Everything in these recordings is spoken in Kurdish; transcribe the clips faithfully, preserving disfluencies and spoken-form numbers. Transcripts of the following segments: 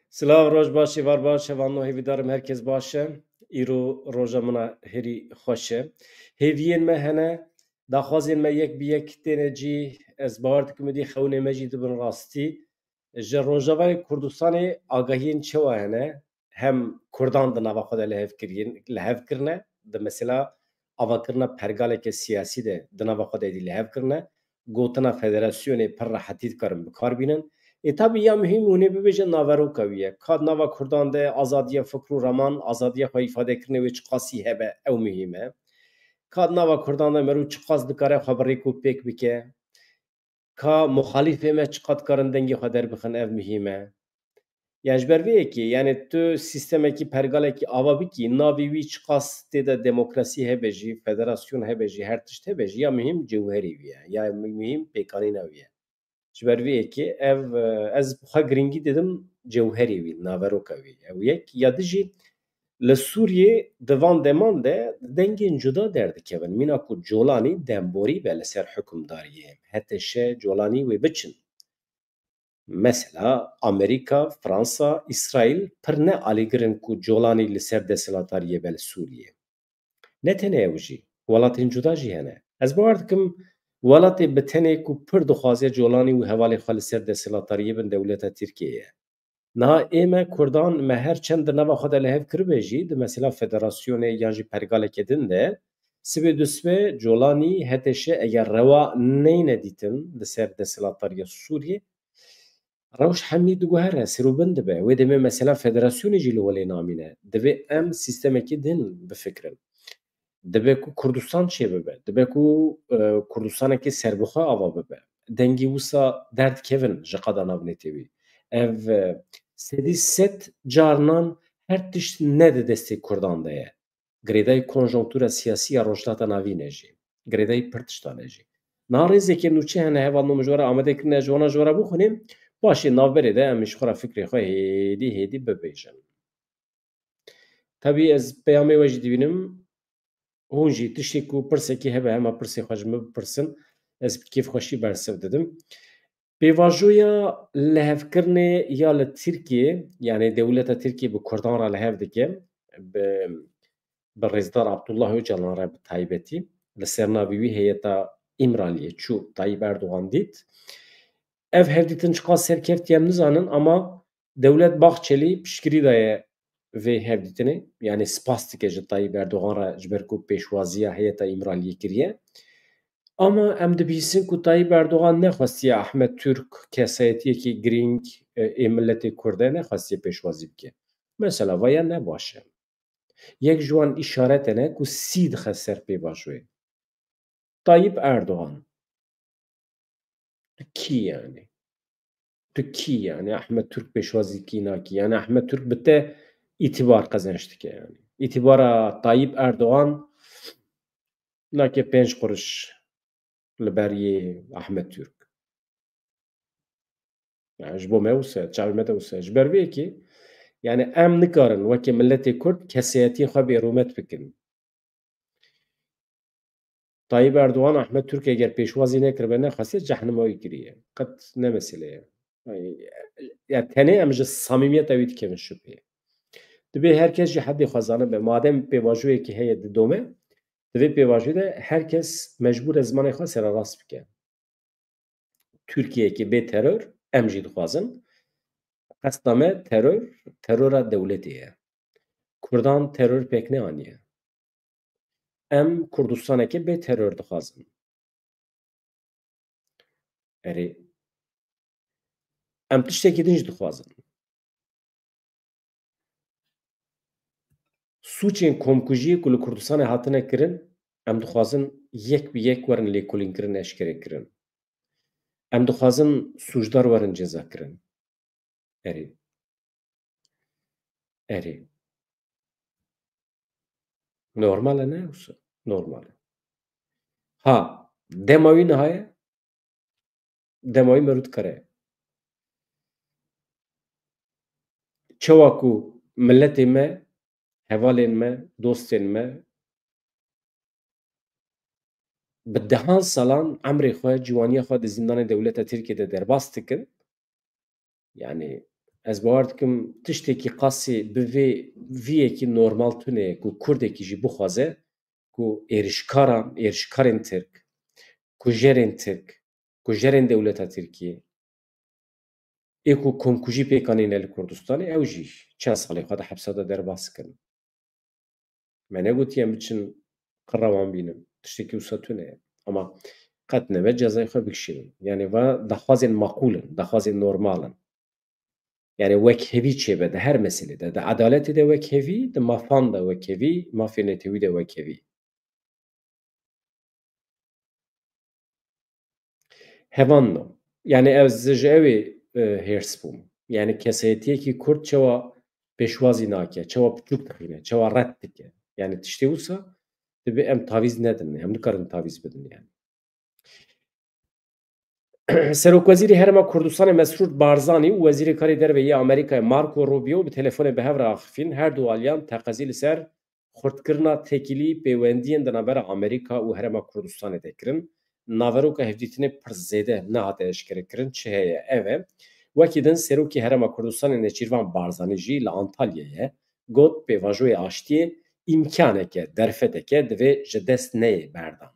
Silav, roj baş, êvar baş, hevalno hêvîdarim herkes baş e. Îro roja min a herî xweş e. Hêviyên me hene, daxwazên me yek bi yek têne cî. Ez bawer dikim êdî xewnê me jî dibin rastî. Ji Rojavayê Kurdistanê agahiyên çawa hene? Hem Kurdan di nava xwe de li hev kirîn, li hev kirine, di mesela avakirina pergaleke siyasî de di nava xwe de êdî li hev kirine. Gotina federasyonê pir rehetî dikarin bi kar bînin. Ê tabî ya muhîm hûn ê bibêjin naveroka wî ye. Ka di nava Kurdan de azadiya fikr û raman, azadiya xwe îfadekirinê wê çiqasî hebe, ew muhîm e. Ka di nava Kurdan de merû çiqas dikare xwe bi rêk û pêk bike. Ka muxalîfê me çiqas dikarin dengê xwe derbixin, ev muhîm e. Yani ji ber vê yekê, yani tu sîstemekî, pergalekî ava bikî, navê wî çiqas tê de demokrasî hebe jî, federasyon hebe jî, her tişt hebe jî, ya muhîm cewherê wî ye, ya muhîm pêkanîna wî ye. Ji ber vê yekê ev, e, ez bi xwe girîngî didim cewherê wî, naveroka wî. Ew yek, ya du jî li Sûriyê di van deman de dengên cuda derdikevin. Mîna ku Colanî demborî be li ser hukimdariyê, H T Ş Colanî wê biçin. Mesela Amerîka, Fransa, Îsraîl pir ne alîgir in ku Colanî li ser desthilatdariyê be li Sûriyê. Ne tenê ew jî, welatên cuda jî hene. Ez bawer dikim welatê bi tenê ku pir dixwaze Colanî û hevalên xwe li ser desthilatdariyê bin dewleta Tirkiyê ye. Niha ê me Kurdan me her çend di nava xwe de li hev kiribe jî, di mesela federasyonê yan jî pergaleke din de, sibê dusibê Colanî, H T Ş eger rewa neyne dîtin li ser desthilatdariya Sûriyê, rewş hemî diguhere, serûbin dibe. Wê demê mesela federasyonê jî li holê namîne. Divê em sîstemekî din bifikirin. Dibe ku Kurdistan çêbibe. Dibe ku, e, Kurdistanekî serbixwe ava bibe. Dengê wisa derdikevin ji qada navnetewî. Ev, e, sedî sed carinan her tişt ne di destê Kurdan de ye. Girêdayî konjonktûra siyasî ya Rojhilata Navîn e jî. Girêdayî pir tiştan e jî. Niha rêzeke nûçe hene, hevalno, min ji we re amade kirine, ji wana ji we re bixwînim. Paşê navberê de em ji xwe re fikrê xwe hêdî hêdî bibêjin. Tabî ez peyamê we jî dibînim. Hûn jî tiştê ku pirsekî hebe, hema pirsê xwe ji min bipirsin. Ez bi kêfxweşî bersiv didim. Pêvajoya lihevkirinê ya li Tirkiyê, yani dewleta Tirkiyê bi Kurdan re li hev dike, bi, bi Rêzdar Abdullah Ocalan re bi taybetî, li ser navê wî heyeta Îmraliyê çû Tayyip Erdogan dît. Ev hevdîtin çiqas serkeftiye em nizanin, ama Dewlet Bahçelî piştgirî daye vê hevdîtinê, yani spas dike ji Tayyip Erdogan re ji ber ku pêşwaziya heyeta Îmraliyê kiriye. Ama em dibihîsin ku Tayyip Erdogan nexwestiye Ahmet Türk kesayetiyekî girîng, e, ê miletê Kurd e, nexwestiye pêşwazî bike. Mesela vaya ne baş e. Yek ji wan îşaret hene ku sî dixe ser pêvajoyê. Tayyip Erdogan. Tu kî yani? Tu kî yani? Ahmet Türk pêşwazî kî nakî? Yani Ahmet Türk bi te îtibar qezenç dike yani. Îtibara Tayyip Erdogan nake pênc quruş li beriyê Ahmet Türk. Yani ji bo me wisa, çavê me de wisa. Ji ber vê yekê, yani em nikarin weke miletê Kurd kesayetiyê xwe bê rûmet bikin. Tayyip Erdogan, Ahmet Türk eger pêşwazî nekiribe, nexwestiye, cehnima wî kiriye. Qet ne mesele ye. Yani, ya tenê em ji samîmiyeta wî dikevin şüpheyê. Divê her kes jî hedê xwe zanibe. Madem pêvajoyekî heye didome, di vê pêvajoyê de her kes mecbûr e zimanê xwe sererast bike. Tirkiyeyekî bê teror em jî dixwazin. Qesta me teror, terora dewletê ye. Kurdan teror pêk neaniye. Em Kurdistaneke bê teror dixwazin. Erê, em tiştekî din jî dixwazin. Sûcên komkujiyê ku li Kurdistanê hatine kirin, em dixwazin yek bi yek werin lêkolînkirin, eşkerekirin. Em dixwazin sûcdar werin cezakirin. Erê. Erê. Normal e, ne wisa? Normal e. Ha, dema wî niha ye. Dema wî merû dikare. Çawa ku miletê me, hevalên me, dostên me bi dehan salan emrê xwe, ciwaniya xwe di zîndanê dewleta Tirkiyê de derbas dikin. Yani, Ez bawer dikim tiştekî qasî bi vê viyekî normal tune ye ku Kurdekî jî bixwaze ku êrişkaran, êrişkarên Tirk, kujerên Tirk, kujerên dewleta Tirkiyê, ê ku komkujî pêk anîne li Kurdistanê, ew jî çend salê xwe di hepsa de derbas kirin. Me negotiye em biçin qira wan bînin. Tiştekî wisa tune ye. Ama qet nebe cezayê xwe bikişînin. Yani va daxwazên maqûl in, daxwazên normal in. Yani wekhevî çêbe di her meselê de. Di edaletê de wekhevî, di mafan de wekhevî, mafê netewî de wekhevî. Hevan no. Yani ez ji ew ê, e, hêrs bûm. Yani kesayetiyekî Kurd çawa pêşwazî nake, çawa piçûk dixîne, çawa red dike. Yani tiştê wisa dibe em tavîz nedin, em nikarin tavîz bidin yani. Serokwezîrê Herêma Kurdistanê Mesrûr Barzanî û Wezîrê Karê Derve yê Amerîkayê Marco Rubio bi telefonê bi hev re axifîn. Her du aliyan teqezî li ser xurtkirina têkilî pêwendiyên di navbera Amerîka û Herêma Kurdistanê de kirin. Naveroka hevdîtinê pir zêde nehate eşkerekirin. Çi heye? Ev e. Wekî din Serokê Herêma Kurdistanê Neçîrvan Barzanî jî li Antalyayê ye. Got, pêvajoyê aştiyê îmkanek e, derfetek e, divê ji dest neyê berdan.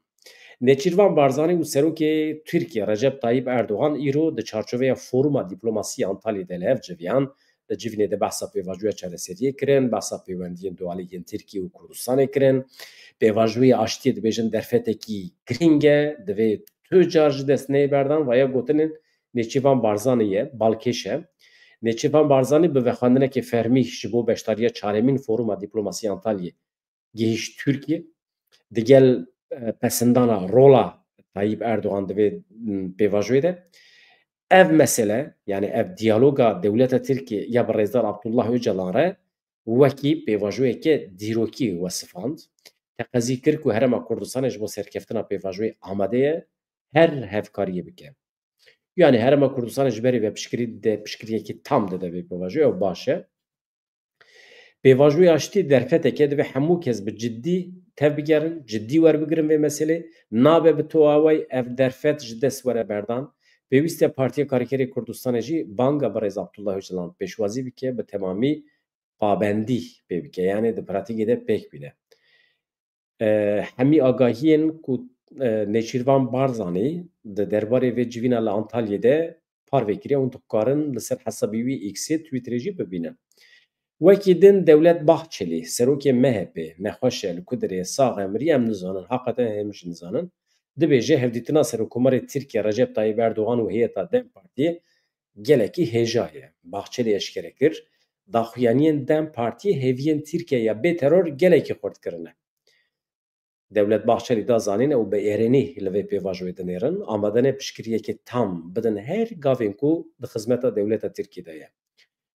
Neçîrvan Barzanî û Serokê Tirkiyê Recep Tayyip Erdogan îro di çarçoveya Foruma Dîplomasî yê Antalyayê de li hev civiyan. Di civînê de behsa pêvajoya çareseriyê kirin, behsa pêwendiyên dualî yên Tirkiye û Kurdistanê kirin. Pêvajoyê aştiyê dibêjin derfetekî girîng e, divê tu car ji dest neyê berdan, vaya gotinên Nêçîrvan Barzanî ye, balkêş e. Nêçîrvan Barzanî bi vexwendinekê fermî ji bo beşdariya çaremîn Foruma Dîplomasî Antalyê gihîşt Tirkiye. Digel, e, pesindana rola Tayyip Erdogan di vê, m, pêvajoyê de. Ev mesele, yani ev diyaloga dewleta Tirkiye ya bi rêzdar Abdullah Öcalan re wekî pêvajoyeke dîrokî wesifand. Teqezî kir ku Herêma Kurdistanê ji bo serkeftina pêvajoyê amade ye, her hevkariyê bike. Yani Herêma Kurdistanê ji berê ve piştgirî de, piştgiriyekî tam dide vê pêvajoyê, ew baş e. Pêvajoya aştî derfetek e, divê hemû kes bi ciddî tevbigerin, ciddî werbigirin vê meselê. Nabe bi tewawey ev derfet ji dest were berdan. Pêwîst e Partiya Karkerê Kurdistanê jî banga birêz Abdullah Öcalan pêşwazî bike, bi temamî pabendî pê bike. Yani di pratîkê de pêk bîne. E, hemî agahiyên ku, e, Nêçîrvan Barzanî di derbarê vê civîna li Antalyê de parve kiriye, hûn dikarin li ser hesabê wî X-ê, Twitterê jî bibînin. Wekî din Dewlet Bahçelî, serokê M H P, nexweş e, li ku dirê, sax e, miriye, em nizanin, heqeten em jî nizanin. Dibêje hevdîtina Serokkomarê Tirkiye Recep Tayyip Erdogan û heyeta DEM Partiyê gelekî hêja ye. Bahçelî eşkere kir, daxuyaniyên DEM Partiyê hêviyên Tirkiye ya bê teror gelekî xurt kirine. Dewlet Bahçelî da zanîn ew bi êrînî li vê pêvajoyê dinêrin, amade ne piştgiriyekê tam bidin her gavên ku di xizmeta dewleta Tirkiyê de ye.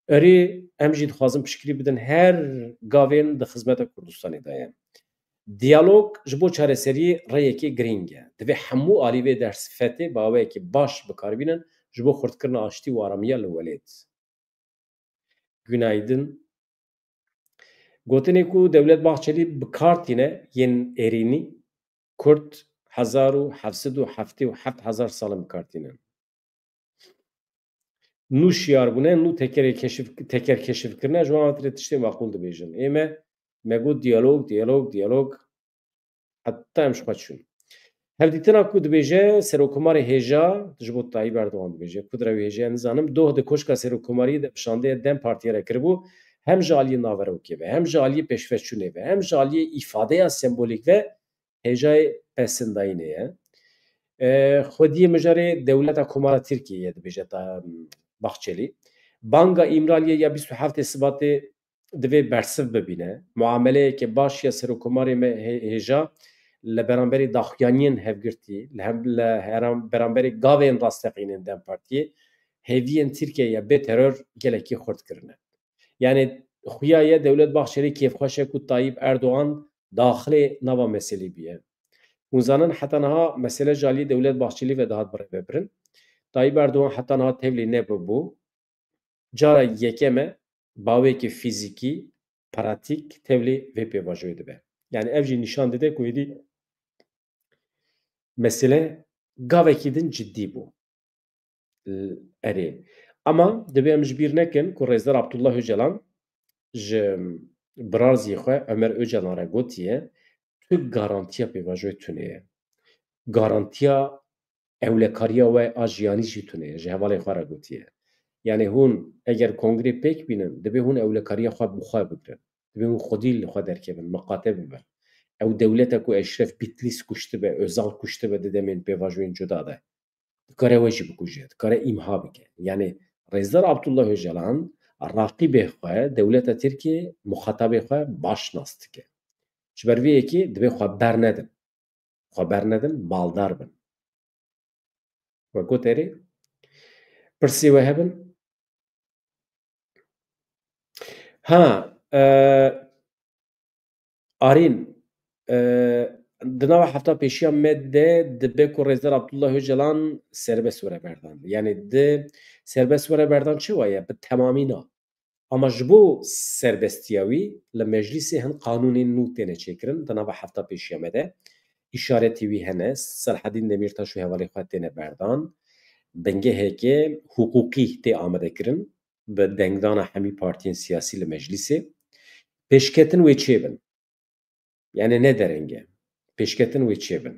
Erê, em jî dixwazin piştgirî bidin her gavên di xizmeta Kurdistanê de ye. Diyalog ji bo çareseriyê rêyekê girîng e. Divê hemû alî vê derfetê bi awayekî baş bi kar bînin ji bo xurtkirina aştî û aramiya li welêt. Günaydin. Gotinê ku Dewlet Bahçelî bi kar tîne yên êrînî, Kurd hezar û heft sed û heftê û heft hezar sal in bi kar tînin. Nû şiyar bûne, nû tekerê keşif, teker keşif kirine, ji wan hatirê tiştê maqûl dibêjin. Ê me, me got diyalog, diyalog, diyalog. Heta em ji xwe çûn. Hevdîtina ku dibêje Serokkomarê hêja, ji bo Tayyip Erdogan dibêje, ku dire wî hêja nizanim, doh di Koşka Serokkomariyê de bi şandeyê DEM Partiyê re kiribû, hem ji aliyê naverokê ve, hem ji aliyê pêşveçûnê ve, hem ji aliyê îfadeya sembolîk ve hêjayê pesindayînê ye. E, xwediyê mijarê dewleta Komara Tirkiyê ye, dibêje ta Bahçelî. Banga Îmraliyê ya bîst û heftê Sibatê divê bersiv bibîne. Muameleyeke baş ya Serokkomarê me hê-, hêja li beramberî daxuyaniyên hevgirtî, li hem li heram-, beramberî gavên rasteqînên DEM Partiyê, hêviyên Tirkiye ya bê teror gelekî xurt kirine. Yani xuya ye Dewlet Bahçelî kêfxweş e ku Tayyip Erdogan daxilê nava meselê bûye. Hûn zanin heta niha mesele ji aliyê Dewlet Bahçelî ve dihat birêvebirin. Tayyip Erdogan heta niha tevlî nebûbû. Cara yekem e, bawekî fîzîkî, pratîk, tevlî vê pêvajoyê dibe. Yani ev jî nîşan dide ku êdî mesele gavekî din cidî bû. Erê. Ama divê em ji bîr nekin ku Rêzdar Abdullah Ocalan ji birarzî xwe Ömer Ocalan re gotiye, tu garantiya pêvajoyê tune ye. Garantiya ewlekariya we a jiyanî jî tune ye, ji hevalê xwe re gotiye. Yanî hûn eger kongrê pêk bînin, divê hûn ewlekariya xwe bi xwe bigirin. Divê hûn xwedî li xwe derkevin, miqate bibin. Ew dewlete ku Eşref Bitlîs kuştibe, Özal kuştibe di demên pêvajoyên cuda de. Dikare we jî bikuje, dikare îmha bike. Yanî Rêzdar Abdullah Ocalan raqîbê xwe, dewleta Tirkiyê, muxatabê xwe baş nas dike. Ji ber vê yekê divê xwe bernedin. Xwe bernedin, baldar bin. We got erê? Pirsê we hebin? Ha, e, Arîn, e, di nava hefta pêşiya me de dibe ku Rêzdar Abdullah Ocalan serbest were berdan. Yanî di serbest were berdan çi waye? Bi temamî na. Ama ji bo serbestiya wî li meclîsê hin qanûnên nû têne çêkirin, di nava hefta pêşiya me de îşaretê wî hene, Selhedîn Demîrtaş û hevalê xwe têne berdan, bingeheke hiqûqî tê amadekirin bi dengdana hemî partiyên siyasî li meclîsê. Pêşketin wê çêbin. Yanî ne dereng e. Pêşketin wê çêbin.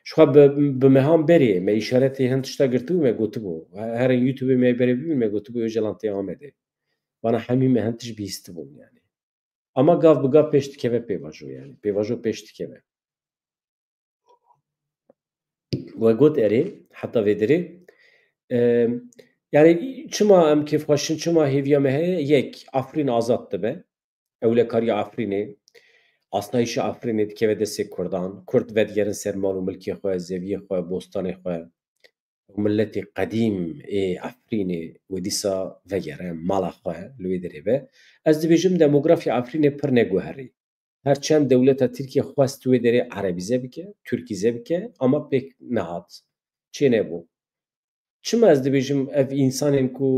Ji xwe bi, bi mehan berê me îşaretê hin tişta girtibû, me gotibû. Herin YouTubeê me berê bibîn, me gotibû Ocalan tê Amedê. Vana hemî me hin tişt bihîstibûn yanî. Ama gav bi gav pêş dikeve pêvajo yanî. Pêvajo pêş dikeve. We got erê, heta vê derê. E, yanî çima em kêfxweş in, çima hêviya me heye? Yek, Afrîn azad dibe. Ewlekariya Afrînê, asayîşa Afrînê dikeve destê Kurdan. Kurd vedigerin ser mal û milkê xwe, zeviyê xwe, bostanê xwe. Ew miletê qedîm ê Efrînê wê dîsa vegere mala xwe, li wê derê be. Ez dibêjim, demografiya Efrînê pir neguherî. Her çend dewleta Tirkiye xwest wê derê erebîze bike, tirkîze bike, ama pêk nehat. Çênebû. Çima ez dibêjim, ev însanên ku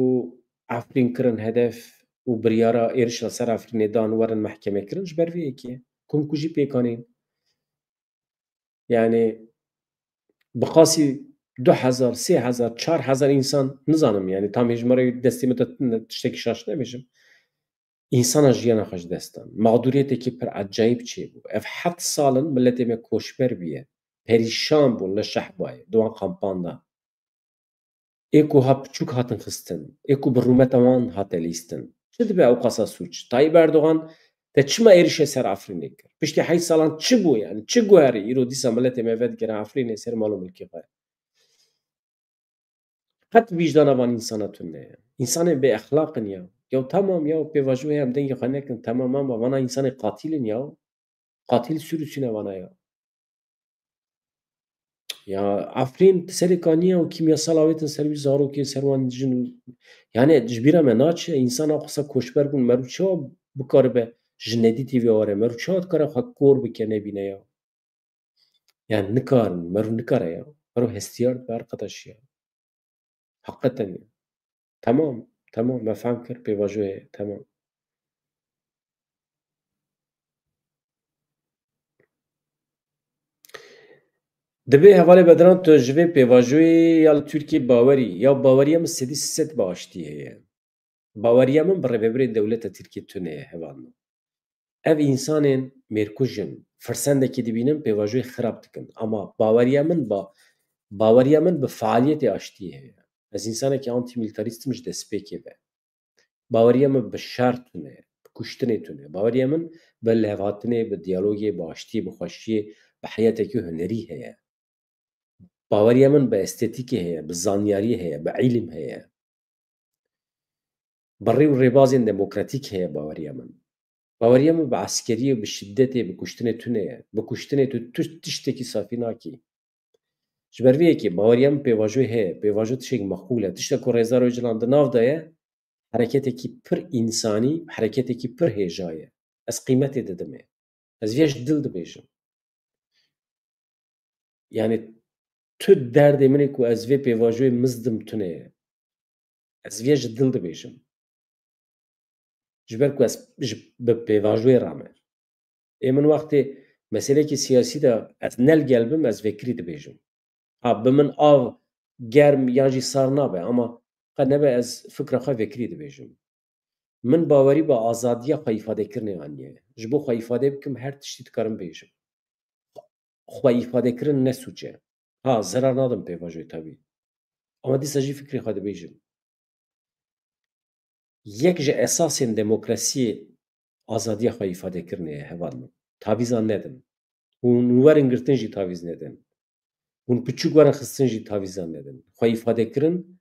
Efrîn kirin hedef û biryara êrişa ser Efrînê dan werin mehkemê kirin, ji ber vê yekê. Komkujî pêk anîn. Yanî bi qasî du hezar, sê hezar, çar hezar însan nizanim, yanî tam hêjmara destê min de tiştekî şaş nebêjim. Însana jiyana xwe ji dest dan. Mexdûriyetekî pir ecayîb çêbû. Ev heft sal in miletê me koçber bûye. Perîşan bûn li Şehbayê, di wan kampan de. Ê ku ha piçûk hatin xistin, ê ku bi rûmeta wan hate lîstin. Çi dibe ew qasa sûc? Tayyip Erdogan, te çima êrişê ser Efrînê kir? Piştî heyş salan çi bû yani? Çi guherî? Îro dîsa miletê me vedigere Efrînê ser mal û milkê xwe. Qet wijdana van însana tune ye. Însanên bêexlaq in ya. Ya temam ya, pêvajoyê em dengê xwe nekin, temam, ama vana însanê qatil in ya. Qatil sürüsüne vana ya. Ya Efrîn serê kanî ya û kîmyasal avêtin ser wî zarokê, ser wan jin û, yani ji bîra me naçe, însan a qisa koçber bûn, meriv çawa bikaribe ji nedî tê vê were, meriv çawa dikare xwe kor bike nebîne ya. Yani nikarin, meriv nikare ya. Meriv hestiyar dibe arkadaş ya. Hakikaten ya. Tamam, tamam, me fehm kir, pêvajoyê, tamam. Dibê hevalê Bedran tu ji vê pêvajoyê ya li Tirkiyê bawerî, ya baweriya min sedî sed bi aştî heye. Baweriya min bi rêvebirê dewleta Tirkiyê tune ye, heval min. Ev însanên mêrkuj in, firsendekî dibînin pêvajoyê xirab dikin. Ama baweriya min ba-, baweriya min bi faaliyetê aştiyê heye. Ez însanekî antîmîlîtarîst im ji destpêkê ve. Baweriya min bi şer tune, bi kuştinê tune. Baweriya min bi levhatinê, bi diyalogê, bi aştiyê, bi xweşiyê, bi heyetekî hunerî heye. Baweriya min bi estetîkê heye, bi zanyariyê heye, bi îlim heye. Bi rê û rêbazên demokratîk heye baweriya min. Baweriya min bi eskeriyê, bi şiddetê, bi kuştinê tune ye. Bi kuştinê tu, tu tiştekî safî nakî. Ji ber vê yekê baweriya min pêvajoyê heye. Pêvajo tiştek meqûl e. Tiştek ku Rêzdar Ocalan di nav de ye, hereketekî pir însanî, hereketekî pir hêja ye. Ez qîmetê didimê. Ez vê ji dil dibêjim. Yani tu derdê min ê ku ez vê pêvajoyê mizdim tune ye. Ez vê ji dil dibêjim. Ji ber ku ez ji, bi pêvajoyê re me. Ê min wextê meselekî siyasî de ez ne li gel bim, ez vekirî dibêjim. Ha, bi min av germ yan jî sar nabe, ama Qe nebe ez fikra xwe vekirî dibêjim. Min bawerî bi azadiya xwe îfadekirinê aniye. Ji bo xwe îfade bikim, her tiştî dikarim bêjim. Xwe îfadekirin ne sûc e. Ha, zerar nadim pêvajoyê tabî. Ama dîsa jî fikrê xwe dibêjim. Yek ji esasên demokrasiyê azadiya xwe îfadekirinê ye, heval min. Tavîzan nedin. Hûn werin girtin jî tavîz nedin. Hûn piçûk werin xistin jî tavîzan nedin. Xwe îfadekirin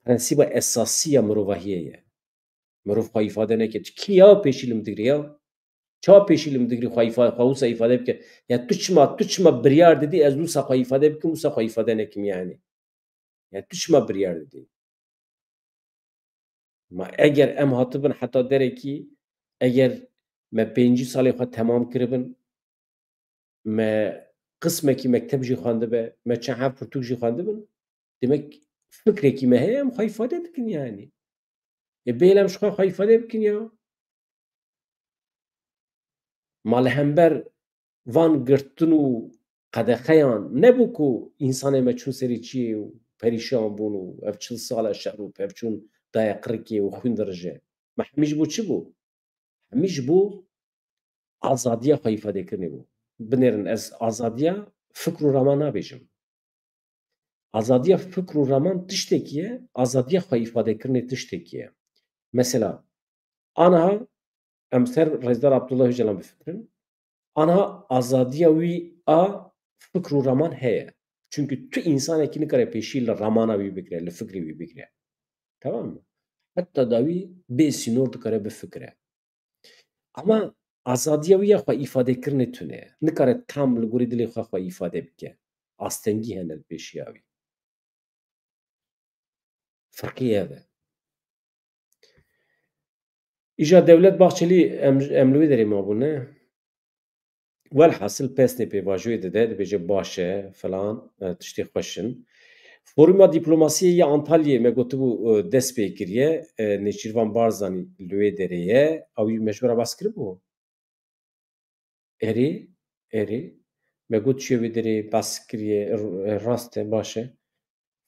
prensîba esasî ya mirovahiyê ye. Mirov xwe îfade neke. Kî ya pêşî li min digre ya? Ça pêşî li min digre xwe îfa-, xwe wisa îfade bike? Ya tu çima, tu çima biryar didî ez wisa xwe îfade bikim, wisa xwe îfade nekim yani? Ya tu çima biryar didî? Ma eger em hatibin heta derekî, eger me pêncî salê xwe temam kiribin, me qismekî mekteb jî xwendibe, me çend hev pirtûk jî xwendibin, demek fikrekî me heye, em xwe îfade dikin yani. Ê bêle em ji xwe xwe îfade bikin ya. Ma li hember van girtin û qedexeyan nebû ku însanê me çûn serê çiyê û perîşan bûn û ev çil sal e şer û pevçûn daye qirikê û xwîn dirije. Me hemî ji bo çi bû? Hemî ji bo azadiya xwe îfadekirinê bû. Binêrin, ez azadiya fikr û raman nabêjim. Azadiya fikr û raman tiştekî ye, azadiya xwe îfadekirinê tiştekî ye. Mesela, aniha em ser Rêzdar Abdullah Ocalan bifikirin, aniha azadiya wî a fikr û raman heye. Çimkî tu însanekî nikare pêşî li ramana wî bigire, li fikrê wî bigire. Tamam mı? Heta dawî bê sînor dikare bifikire. Ama azadiya wî ya xwe îfadekirinê tune ye. Nikare tam li gorî dilê xwe xwe îfade bike. Astengî hene li pêşiya wî. Ferqî ev e. Îja Dewlet Bahçelî em, em li wê derê mabûne. Welhasil pesnê pêvajoyê dide, dibêje baş e, filan, e, tiştê xweş in. Foruma Dîplomasiyê ya Antalyayê me gotibû, e, dest pê kiriye, e, Nêçîrvan Barzanî li wê derê ye, ew jî me ji we re behs kiribû? Erê, erê. Me got çi ye wê derê behs kiriye, r-, rast e, baş e.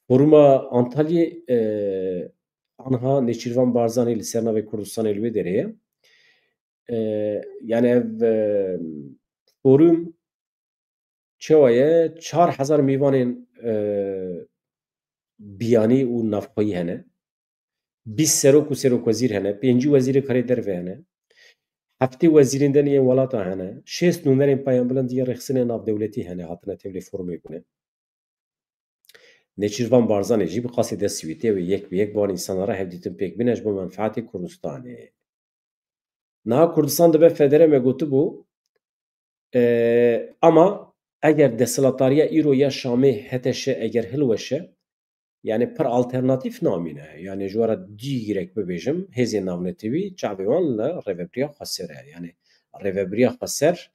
Foruma Antalyayê, e, aniha Nêçîrvan Barzanî li ser navê Kurdistanê li wê derê ye. E, yani ev, e, forum çawa ye? Çar hezar mêvanên, e, biyanî û navxweyî hene. Bîst serok û serokwezîr hene. Pêncî wezîrê karê derve hene. Heftê wezîrên denê yên welata hene. Şêst nûnerên payên bilind yên rêxistinên navdewletî hene, hatine tevlê forumê bûne. Nêçîrvan Barzanî jî bi qasî dest siwîtê wê yek bi yek bi wan însana re hevdîtin pêk bîne ji bo menfeetê Kurdistanê. Niha Kurdistan dibe federe me gotibû, e, ama eger desthilatdariya îro ya Şamê H T Ş eger hilweşe, yani pir alternatîf namîne. Yani ji we re dî girek bibêjim, hêzên navnetewî çavê wan li rêvebiriya xweser e. Yani rêvebiriya xweser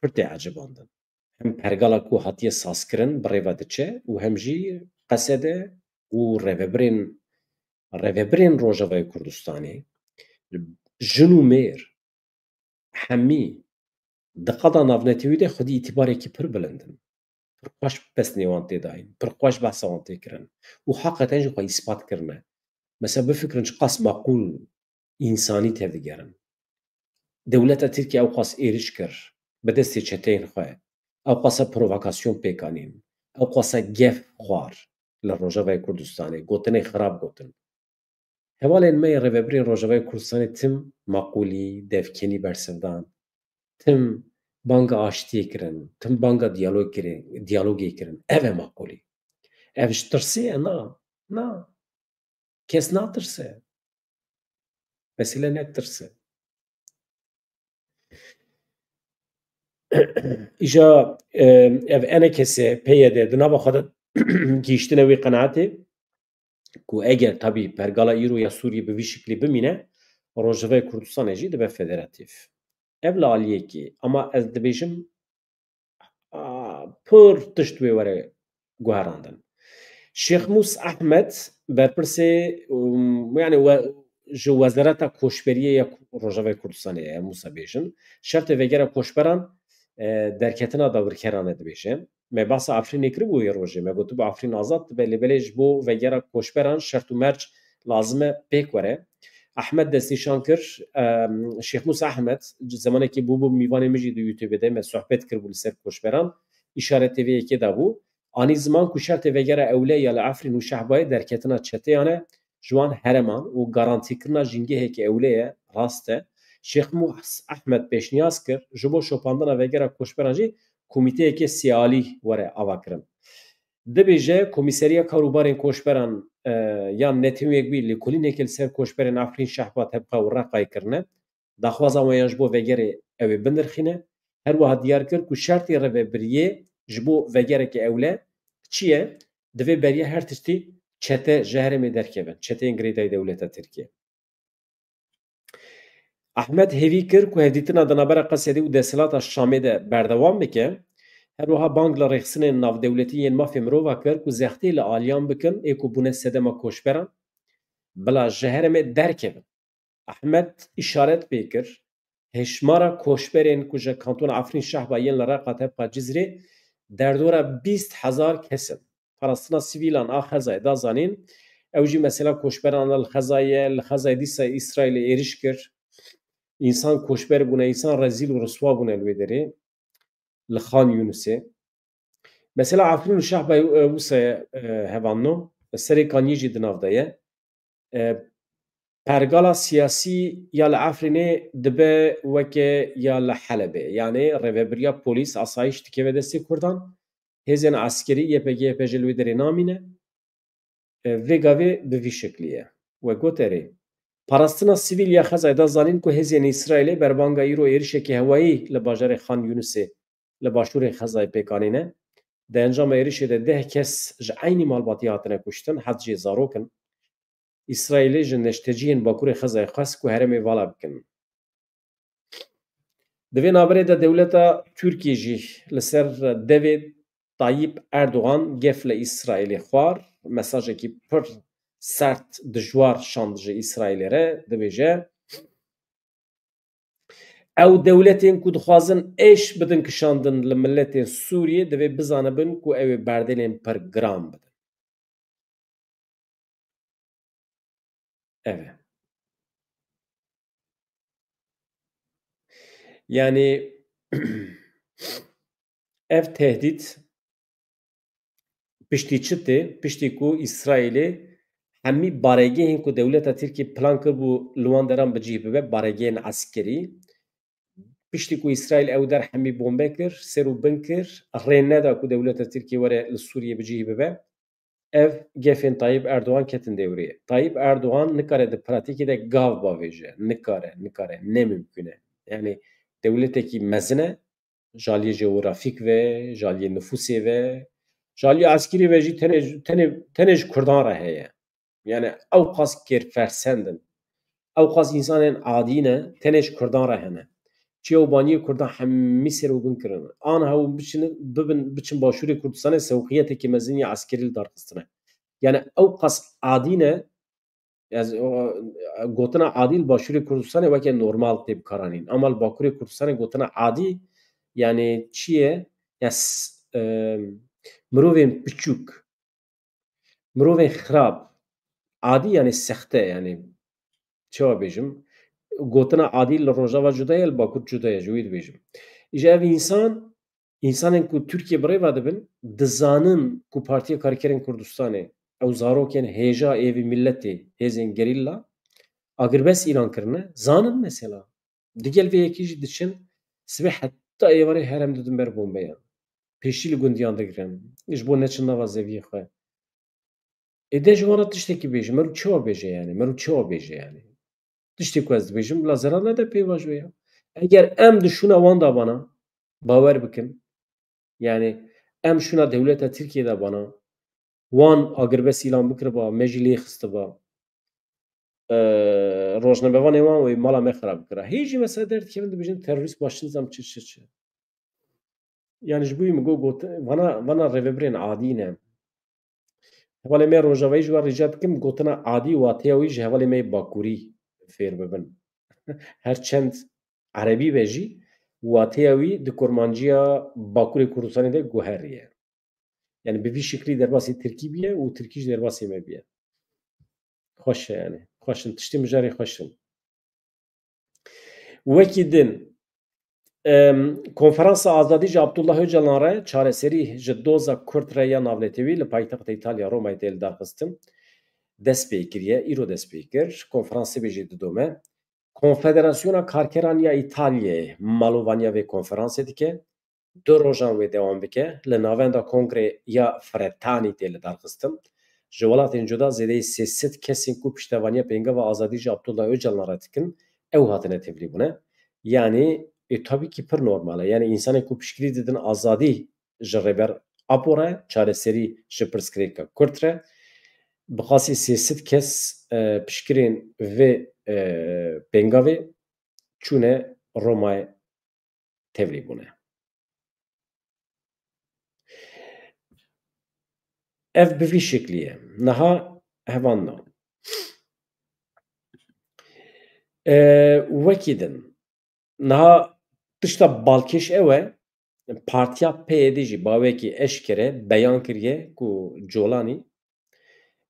pir tê ecibandin. Hem pergala ku hatiye sazkirin bi rê ve diçe û hem jî qesede û rêvebirên, rêvebirên Rojavayê Kurdistanê, jin û mêr, hemî di qada navnetewî de xwedî îtîbarekî pir bilind in. Pir xweş pesnê wan tê dayîn, pir xweş behsa wan tê kirin û heqeten jî xwe îspat kirine. Mesela bifikirin çiqas maqûl însanî tevdigerin. Dewleta Tirkiye ewqas êrîş kir bi destê çeteyên xwe, ewqasa provokasyon pêk anîn, ewqasa gef xwar li Rojavayê Kurdistanê, gotinê xirab gotin. Hevalên me yê rêvebirên Rojavayê Kurdistanê tim maqûlî, devkênî bersiv dan, tim banga aştiyê kirin, tim banga diyalog kirin, diyalogê kirin. Ev e maqûlî. Ev ji tirsê ye? Na, na. Kes natirse. Mesele ne tirs e. Îja, e, ev E N K S, P Y D di nava xwe de gihîştine wê qenaetê ku eger tabî pergala îro ya Sûriyê bi vî şiklî bimîne, Rojavayê Kurdistanê jî dibe federatîf. Ev li aliyekê. Ama ez dibêjim, a, pir tişt wê were guherandin. Şêx Mûs Ehmed, berpirsê, um, yani we-, ji Wezareta Koçberiyê ya Ku-, Rojavayê Kurdistanê ye, em wisa bêjin. Şertê vegera koçberan, e, derketina dawirkeran e dibêje. Me behsa Efrînê kiribû wê rojê. Me gotibû Efrîn azad dibe, lê belê ji bo vegera koçberan şert û merc lazim e pêk were. Ehmed destnîşan kir, em, Şêx Mûsa Ehmed, zemanekî bûbû mîvanê min jî di YouTube de, me sohbet kiribû li ser koçberan, îşaretê vê yekê dabû. Anî ziman ku şertê vegera ewle ya li Efrîn û Şehbayê derketina çeteyan e ji wan hereman û garantîkirina jîngeheke ewle ye, rast e. Şêx Mûs Ehmed pêşniyaz kir, ji bo şopandina vegera koçberan jî komîteyeke sêalî were avakirin. Dibêje, Komîseriya Kar û Barên Koçberan, e, yan netewên wek wî lêkolîneke li ser koçberên Efrîn, Şehba, Tebqa û Reqayê kirine. Daxwaza wan ya ji bo vegerê ew ê binirxîne. Her wiha diyar kir ku şertê rêvebiriyê ji bo vegereke ewle çi ye? Divê beriya her tiştî çete ji herêmê derkevin. Çeteyên girêdayî dewleta Tirkiye. Ehmed hêvî kir ku hevdîtina di navbera Qesedê û desthilata Şamê de berdewam bike. Her wiha bang li rêxistinên navdewletî yên mafê mirova kir ku zextê li aliyan bikin ê ku bûne sedema koçberan, bila ji herêmê derkevin. Ehmed îşaret pê kir, hêşmara koçberên ku ji kantona Efrîn, Şehba yên li Reqa, Tebqa, Cizrê derdora bîst hezar kes in. Parastina sivîlan a Xezayê da zanîn, ew jî mesela koçberan li Xezayê ye, li Xezayê dîsa Îsraîlê êriş kir. Însan koçber bûne, însan rezîl û riswa bûne li wê derê, li Xan Yûnisê. Mesela Efrîn û Şehba, e, wisa ye, e, hevalno, Serê Kaniyê jî di nav de ye. E, pergala siyasî ya li Efrînê dibe weke ya li Helebê. Yanî rêvebiriya polîs, asayîş dikeve destê Kurdan. Hêzên eskerî, Y P G, Y P J li wê derê namîne. E, vê gavê bi vî şeklî ye. We got erê. Parastina sivîl ya Xezayê da zanîn ku hêzên Îsraîlê berbanga îro êrişeke hewayî li bajarê Xan Yûnisê li başûrê Xezayê pêk anîne. Di encama êrişê de deh kes ji eynî malbatiyê hatine kuştin, heft jê zarok in. Îsraîlê ji neşteciyên Bakurê Xezayê xwest ku herêmê vala bikin. Di vê navberê de dewleta Tirkiyê jî li ser devê Tayyip Erdogan gef li Îsraîlê xwar, mesajekî pir sert, dijwar şand ji Îsraîlê re, dibêje, ew dewletên ku dixwazin êş bidin kişandin li miletên Sûriyê, divê bizanibin ku ew ê berdelên pir giran bidin. Ev e. Yanî ev tehdît piştî çi tê? Piştî ku Îsraîlê hemî baregehên ku dewleta Tirkiyê plan kiribû li wan deran bi cih bibe, baregehên eskerî, piştî ku Îsraîl ew der hemî bombe kir, ser û bin kir, rê neda ku dewleta Tirkiyê were li Sûriyê bi cih bibe, ev gefên Tayyip Erdogan ketin dêwrê. Tayyip Erdogan nikare di pratîkê de gav bavêje. Nikare, nikare. Ne mimkun e. Yanî dewletekî mezin e, ji aliyê jeografîk ve, ji aliyê nifûsê ve, ji aliyê eskerî ve jî tenê, tenê, tenê ji Kurdan re heye. Yanî ew qas kêrfersend in. Ew qas însanên adî ne, tenê ji Kurdan re hene. Çiya û baniyê Kurdan hemî ser û bin kirin. Aniha hûn biçin, bibin, biçin başûrê Kurdistanê sewqiyeteke mezin ya eskerî li dar xistine. Yanî ew qas adî ne, ez, o, gotina adî li başûrê Kurdistanê weke normal tê bikaranîn. Ama li Bakurê Kurdistanê gotina adî, yanî çi ye? Ya s-, e, mirovên piçûk, mirovên xirab, adî yanî sexte, yanî çawa bêjim, gotina adî li Rojava cuda ye, li Bakur cuda ye, ji wî dibêjim. Îja ev însan, însanên ku Tirkiye bi rê ve dibin, dizanin ku Partiya Karkerên Kurdistanê ew zarokên hêja êvî miletê hêzên gerîla agirbest îlan kirine, zanin mesela. Digel vê yekê jî diçin, sibê heta êvarê herem didin ber bombeyan. Pêşî li gundiyan digirin. Ji bo neçin nava zeviyê xwe. Ê de ji wan re tiştekî bêje. Mero çawa bêje yani? Mero çawa bêje yani? Tiştê ku ez dibêjim, bila zerar nede pê va ji wê ya. Eger em di şûna wan de bana, bawer bikin. Yani em şûna dewleta Tirkiye de bana, wan agirbest îlan bikiriba, me jî lê xistiba. Eee, rojnamevanê wan wê mala me xirab bikira. Hê jî mesela derdikevin dibêjin terorîst baş nizam çi, çi, çi. Yani ji bo wî min got, got, vana, vana rêvebirên adî ne. Hevalê me Rojavayî ji we rica dikim, gotina adî wateya wî ji hevalê me yê Bakurî fêr bibin. Her çend erebî be jî, wateya wî di kurmanciya Bakurê Kurdistanê de guherî ye. Yani bi vî şiklî derbasî tirkî bîye û tirkî jî derbasî me bîye. Xweş e yani. Xweş in. Tiştê mijarê xweş in. Wekî din, em, Konferansa Azadî ji Abdullah Ocalan re çareserî ji doza Kurd re ya navnetewî li paytexta Îtalya Romayê tê lidarxistin. Dest pê kiriye, îro dest pê kir. Konferans sibê jî didome. Konfederasyona Karkeran ya Îtalyayê malovaniya vê konferansê dike. Du rojan wê dewam bike. Li Navenda Kongre ya Fretanî tê lidarxistin. Ji welatên cuda zêdeyî sê sed kesên ku piştevaniya pêngava azadî ji Abdullah Ocalan re dikin, ew hatine tevlîbûne. Yanî, e, tabî kî pir normal e. Yanî, însanên ku piştgirî didin azadî ji Rêber Apo re, çareserî ji pirsgirêka Kurd re, bi qasî sê sed kes, e, piştgirên vê, e, pêngavê çûne Romayê tevlî bûne. Ev bi vî şeklî ye. Niha hevalno. E, wekî din. Niha tişta balkêş ew e, partiya P Y D jî bawekî eşkere beyan kiriye ku Colanî,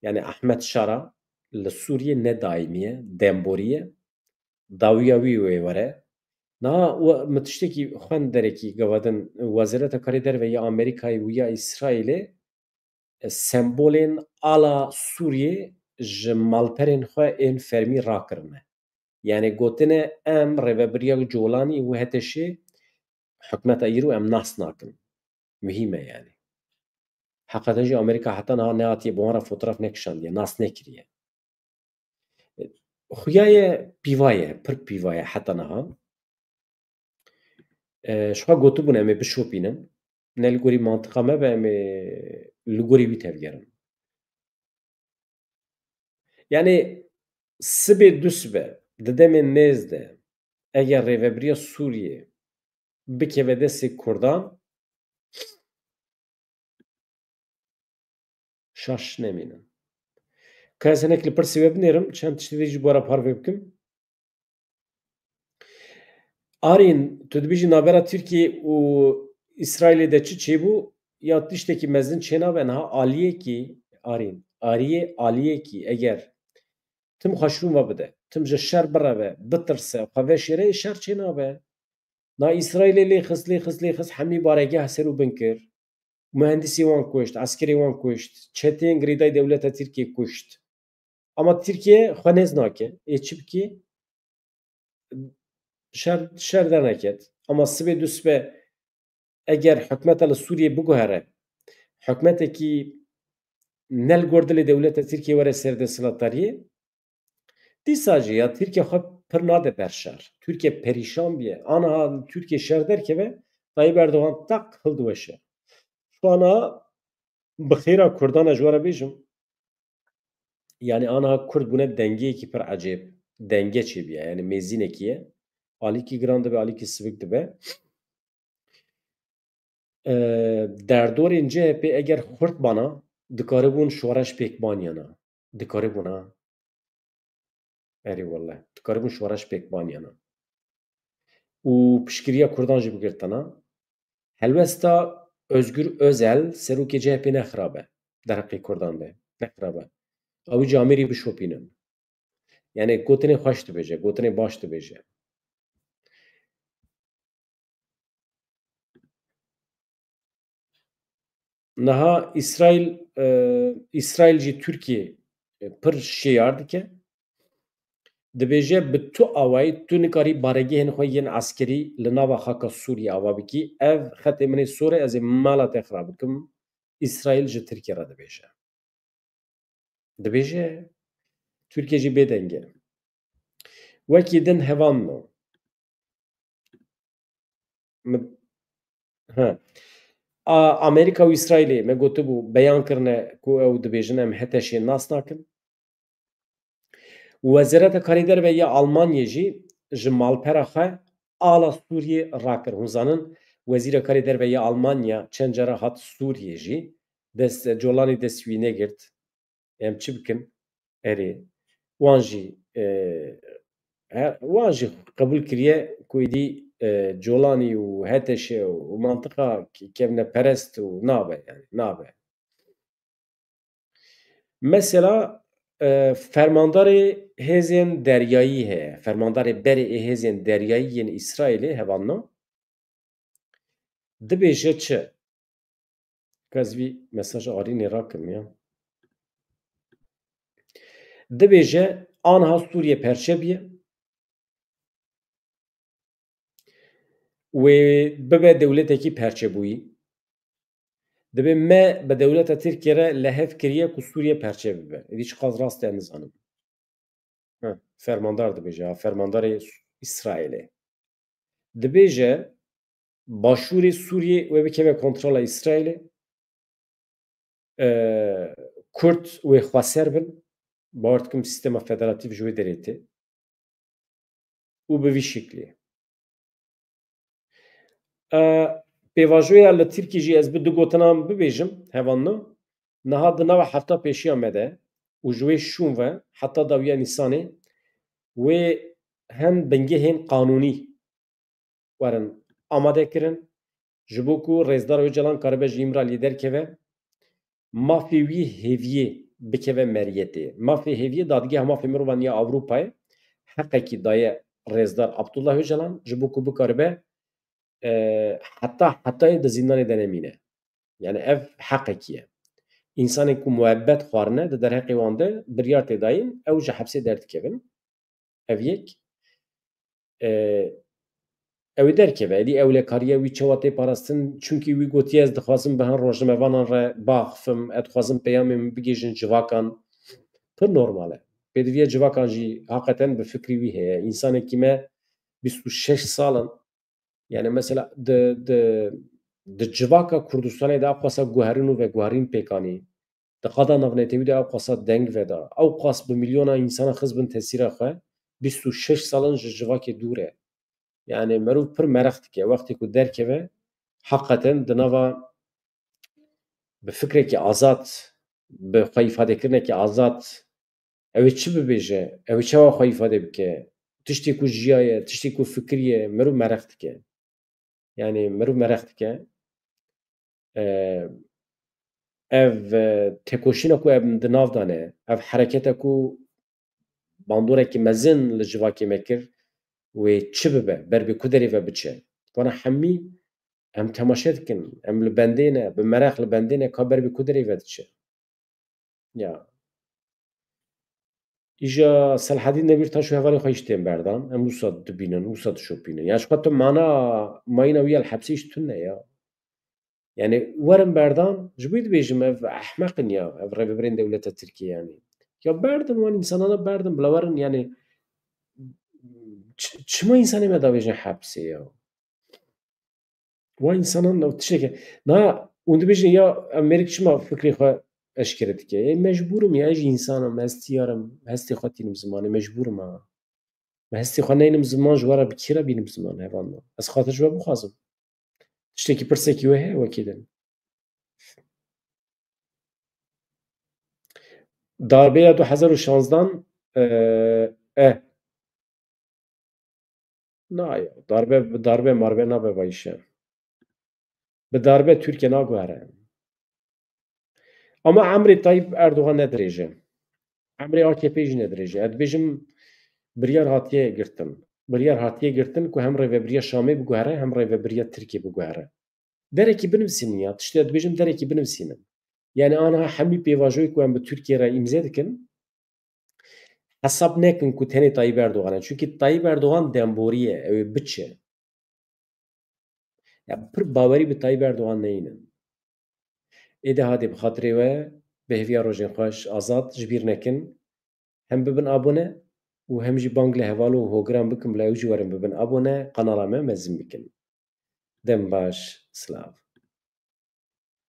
yani Ahmet Şara, li Sûriyê ne daîmî ye, demborî ye. Dawiya wî wê were. Niha we-, min tiştekî xwend derekî gava din, Wezareta Karê Derve ya Amerîkayê û ya Îsraîlê, e, sembolên ala Sûriyê ji malperên xwe ên fermî rakirine. Yani gotine, em rêvebiriya Colanî û HTŞê, hikûmeta îro em nas nakin. Muhîm e yani. Heqeten jî Amerîka heta niha nehatiye bi wan re fotoğraf nekişandiye, nas nekiriye. Xuya ye pîva ye, pir pîva ye heta niha. E, ji xwe gotibûn em ê bişopînin. Ne li gorî mantiqa me be, em ê li gorî wî tevgerin. Yani sibê dusibe di demên nêz de eger rêvebiriya Sûriyê bikeve destê Kurdan, şaş nemînin. Ka ez hinek li pirsê we binêrim, çend tiştê dî jî bi we re parve bikim. Arîn, tu dibêjî navbera Tirkiyê û Îsraîlê de çi çêbû? Ya tiştekî mezin çênabe, niha aliyekî, Arîn, ariyê aliyekî eger tim xwe şûn ve bide, tim ji şer bireve, bitirse, xwe veşêre, ê şer çênabe. Na Îsraîlê lê xist, lê xist, lê xist, hemî baregeh ser û bin kir. Muhendisê wan kuşt, eskerê wan kuşt, çeteyên girêdayî dewleta Tirkiyê kuşt. Ama Tirkiye xwe nêz nake. Ê çi bikî? Şer, şer derneket. Ama sibê dusibe eger hikûmeta li Sûriyê biguhere, hikûmetekî ne li gor dilê dewleta Tirkiyê were ser desthilatdariyê, dîsa jî ya Tirkiye xwe pir nade ber şer. Tirkiye perîşan bûye. Aniha Tirkiye şer derkeve, Tayyip Erdogan tak hildiweşe. Şu ana bi xêra Kurdan ez ji we re bêjim. Yani aniha Kurd bûne dengeyekî pir ecêb. Denge çêbûye. Yani mêzînekî ye. Alîkî giran dibe, alîkî sivik dibe. E, derdorên C H P eger xurt bana, dikaribûn şoreş pêk baniyana. Dikaribûn ha. Erê wele. Dikaribûn şoreş pêk baniyana. Û piştgiriya Kurdan jî bigirtana. Helwesta Özgür Özel, serokê C H P ne xirab e. Derheqê Kurdan de. Ne xirab e. Ew jî amêrî bişopînin. Yani gotinê xweş dibêje, gotinê baş dibêje. Niha Îsraîl, e, Îsraîl jî Tirkiye, e, pir şêyar dike. Dibêje, bi tu awayî tu nikarî baregehên xwe yên eskerî li nava xaka Sûriyê ava bikî. Ev xetê min ê sor e, ez ê mala te xirab bikim. Îsraîl ji Tirkiye re dibêje. Dibêje, Tirkiye jî bêdeng e. Wekî din hevalno. Mi-, he. A, Amerîka û Îsraîlê me gotibû, beyan kirine ku ew dibêjin em HTŞê nas nakin. Wezareta Karê Derve ya Almanyê jî ji malpera xwe ala Sûriyê rakir. Hûn zanin, Wezîra Karê Derve ya Almanya çend cara hat Sûriyê jî, dest, Colanî dest wî negirt. Em çi bikin? Erê. Wan jî, e, he, wan jî qebûl kiriye ku êdî, e, Colanî û HTŞ û mantiqa ke-, kevneperest û nabe, yani, nabe. Mesela, e, fermandarê hêzên deryayî heye. Fermandarê berê ê hêzên deryayî yên Îsraîlê hevalno. Dibêje çi? Ez vî mesaj Arînê rakim ya. Dibêje, anha Sûriye perçe bûye. Wê bibe dewletekî perçebûyî. Dibê me bi dewleta Tirkiye re lehev kiriye ku Sûriye perçe bibe. Êdî çiqas rast e, nizanim. Ha, fermandar dibêje, ha, fermandarê Îsraîlê. Dibêje, başûrê Sûriyê wê bikeve kontrola Îsraîlê. E, Kurd wê xweser bin. Bawer dikim sîstema federatîf ji wê derê tê. Û bi vî şiklî. E, pêvajoya li Tirkî jî ez bi du gotinan bibêjim, hevalno. Niha di nava hefta pêşiya me de û ji wê şûn ve heta dawiya Nîsanê wê hin bingehên qanûnî werin amade kirin, ji bo ku Rêzdar Ocalan karibe ji Îmraliyê derkeve, mafê wî hêviyê bikeve meriyetê. Mafê hêviyê Dadgeha Mafê Mirovan ya Ewropayê heqekî daye Rêzdar Abdullah Ocalan, ji bo ku bikaribe, e, heta hetayê di zîndanê de nemîne. Yani ev heqekî ye. Însanên ku muebbet xwarine, di derheqê wan de biryar tê dayîn, ew ji hepsê derdikevin. Ev yek. E, ew ê derkeve. Êdî ewlekariya wî çawa tê parastin? Çunkî wî gotiye, ez dixwazim bi hin rojnamevanan re biaxifim, ez dixwazim peyamê min bigihîjin civakan. Pir normal e. Pêdiviya civakan jî haqeten bi fikrî wî heye. Însanekî me bîst û şeş sal in. Yani mesela di, di, di civaka Kurdistanê de ew qasa guherîn û veguherîn pêk anî. Di qada navnetewî de ew qasa deng veda. Ew qas bi milyona însana xist bin tesîra xwe, bîst û şeş sal in ji civakê dûr e. Yani merov pir mereq dike. Wextê ku derkeve, heqeten di nava bi fikrekî azad, bi xwe îfadekirinekî azad, ew ê çi bibêje, ew ê çawa xwe îfade bike, tiştê ku jiyaye, tiştê ku fikiriye, merov mereq dike. Yani merov mereq dike. E, ev, e, têkoşîna ku em di nav de ne, ev hereketa ku bandorekî mezin li civakê me kir, wê çi bibe, ber bi ku derê ve biçe. Wana hemî em temaşe dikin, em li bendê ne, bi mereq li bendê ne ka ber bi ku derê ve diçe. Ya. Îja Selhedîn Demîrtaş û hevalên xwe jî tên berdan. Em wisa dibînin, wisa dişopînin. Ya ji xwe tu mana mayîna wî ya li hepsê jî tune ya. Yani werin berdan, ji bo wî dibêjim ev ehmeq in ya, ev rêvebirên dewleta Tirkiyê yani. Ya berdin wan însanana berdin, bila werin yani ç-, çima însanê me davêjin hepsê ya? Wan însanan ew tiştekî. Na, hûn dibêjin ya em mêrik çima fikrê xwe eşkere dike? Ê, mecbûr im ya, ez jî însan im, ez tiyar im, hestê xwe tînim zimanê, mecbûr im ha. Me hestê xwe neynim ziman, ji we re bi kî re bînim ziman, hevalno? Ez xatir ji we bixwazim. Tiştekî pirsekî wê heye wekî din. Darbeya du hezar û şanzdan, e, e. Na ya, darbe, bi darbe marbe nabe vayişe. Bi darbe Tirkiye naguhere. Ama emrê Tayyip Erdogan ne dirêj e. Emrê A K P jî ne dirêj e. Ez dibêjim biryar hatiye girtin. Biryar hatiye girtin ku hem rêvebiriya Şamê biguhere, hem rêvebiriya Tirkiye biguhere. Derekî binivîsînin ya. Tiştê ez dibêjim derekî binivîsînin. Yani aniha hemî pêvajoyê ku em bi Tirkiye re îmze dikin, hesab nekin ku tenê Tayyip Erdogan e. Çunkî Tayyip Erdogan demborî ye, ew ê biçe. Ya pir bawerî bi Tayyip Erdogan neynin. Êdî hadê bi xatirê we, bi hêviya rojên xweş, azad, ji bîr nekin. Hem bibin abone û hem jî bang li heval û hogiran bikin, bila ew jî werin bibin abone, kanala me mezin bikin. Dem baş, silav.